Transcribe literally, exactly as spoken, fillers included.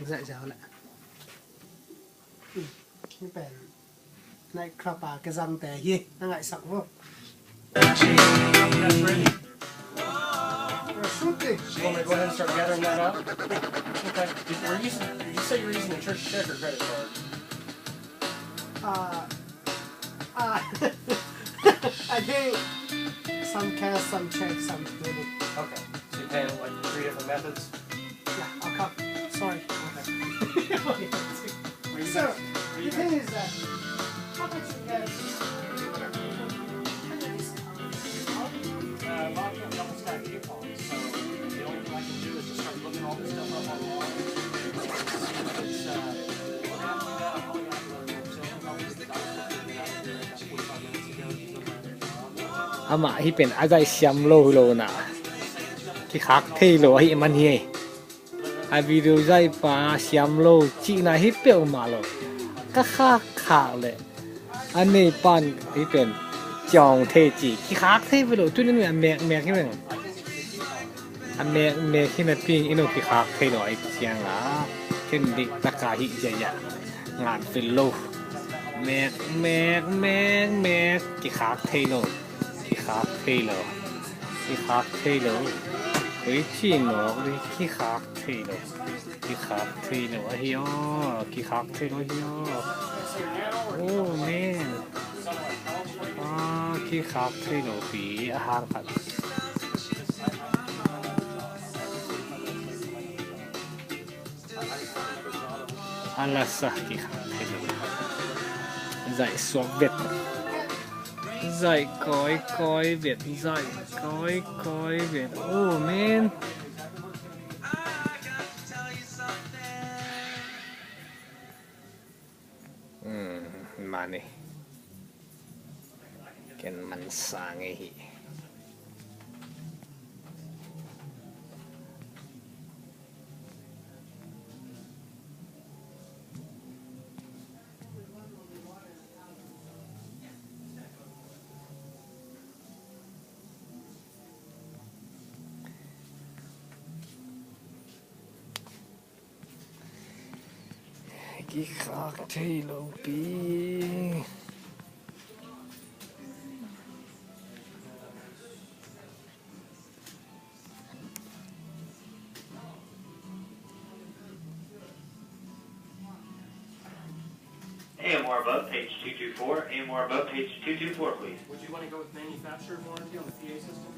Zai zau le. Hih pen nightclub a kizangte hi, na ngaihsak vo. We're shooting. You want me to go ahead and start gathering that up? Okay. Were you, you say you're using a church check or credit card? Uh, uh, I think some cash, some check, some credit. Okay. So you're paying, like, three different methods? Yeah, I'll come. Sorry. Okay. Sir, the thing is that, how much you guys? Uh, a lot of people double stack coupons, so the only thing I can do is just start looking all this stuff up online. It's, uh, Amah hih pen a zaih siam lo hi lo na, kikhak thei lo ahih man hi. A video zaihpa siam lo cihna hi peuhmah lo. Ka khakkhak leh a neipan hih pen ciawng thei ci, kikhak thei ve lo. Tuni a mekmek hi veng. A mekmek hi napi in, i no kikhak thei lo ahih ciangin ken dihtaka hih ziahziah ngan fel lo. Mek, mek, mek, mek, kikhak thei lo. Kikhak thei lo. Kikhak thei lo. Koi ci nawk ding, kikhak thei lo. Kikhak thei lo ahi aw. Kikhak thei lo ahi aw. Oh man. Ah, kikhak thei lo pi a hang khat. A la sa kikhak thei lo. Zaih suak vet. Zaih kawikawi vet. Zaih kawikawi vet. Oh man. Hmm, mani. Ken man sa ngei hi. Kikhak thei lo pi. A M R above, page two two four. A M R above, page two two four, please. Would you want to go with manufacturer's warranty on the P A system?